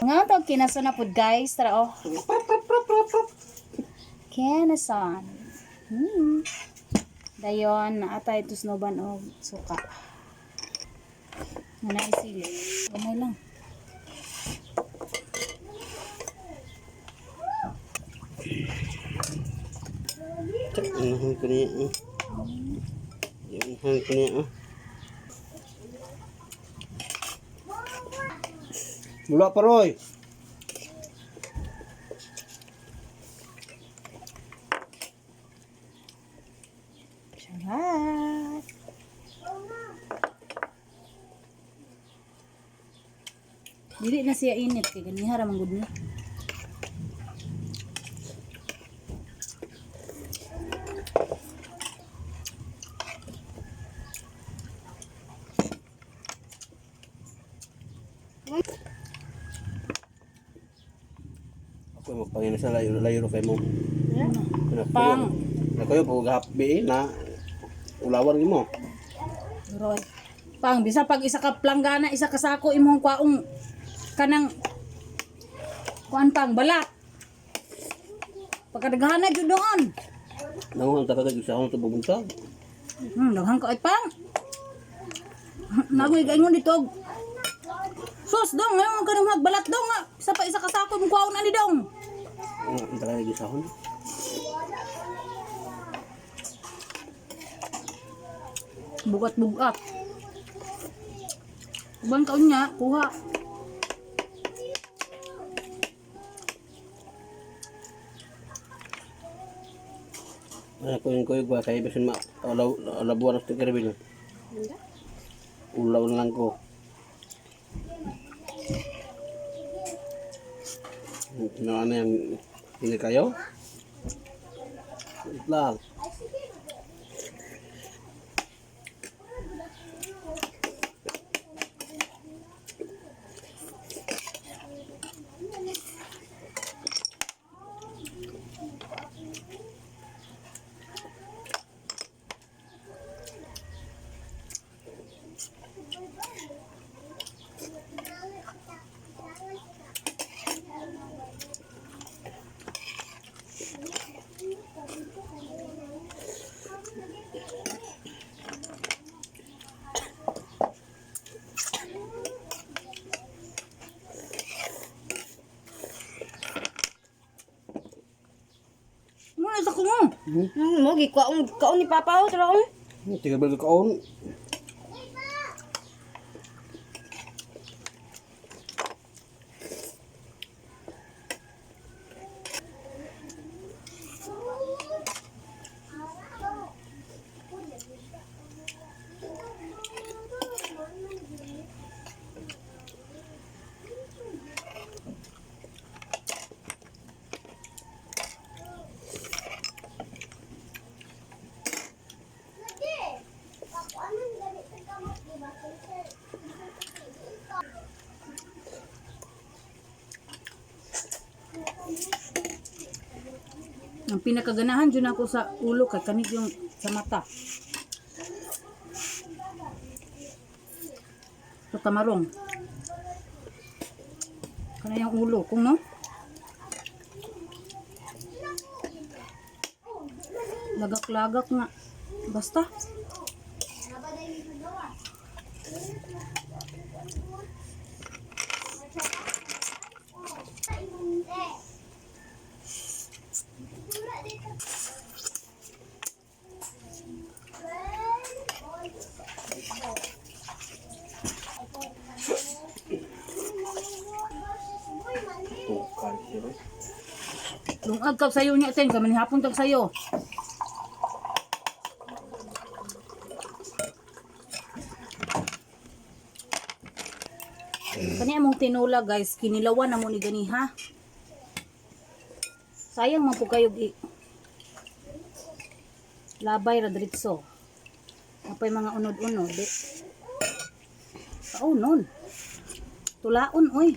Nga tawag kinaso na pud, guys. Tara oh. Kinason. Dayon, naatay tusnoban og suka. Nga naisili. Gamay lang. Unahan ko niya. Eh. Unahan ko niya. Eh. Mula pa, Roy. Charot. Dili na siya init kay ganiha ra man gud ni. Ako magpangina sa layo layo kay mo. Pang. Nakuyo po gahapbi na ulawan mo. Roy. Pang bisa pag isa ka planggana, isa ka sako imong kwaong kanang kuan pang balat. Pagkadaghana jud doon. Nanguhan ta kagad sa akong tububuntag. Daghan ka ay pang. Nagoy gaingon dito. Sus dong, ngayon ka nang magbalat dong nga. Isa pa isa ka sako imong kwaon ani dong. Ang ta kagad sa akong. Bugat-bugat. Uban kaon niya, kuha. Ano ko yung kuyog ba kay bisan ma alaw alabuan sa tikarbil. Ulaw na lang ko. Na ano yan? Hindi kayo? Wait lang. Ano na sa kungo? Mo gikaon kaon ni Papa oh, tara oh. Tikarbil kaon. Ang pinakaganahan dyan ako sa ulo kay kanit yung sa mata. Sa tamarong. Kana yung ulo kung no? Lagak-lagak nga. Basta. Tukar siya. Lungag kag sayo niya ten kami hapon tag sayo. Kani among tinula, guys, kinilawan na mo ni ganiha. Sayang man po kayo i labay ra diretso. Apay mga unod-unod. Di. Kaunon. Tulaon oy.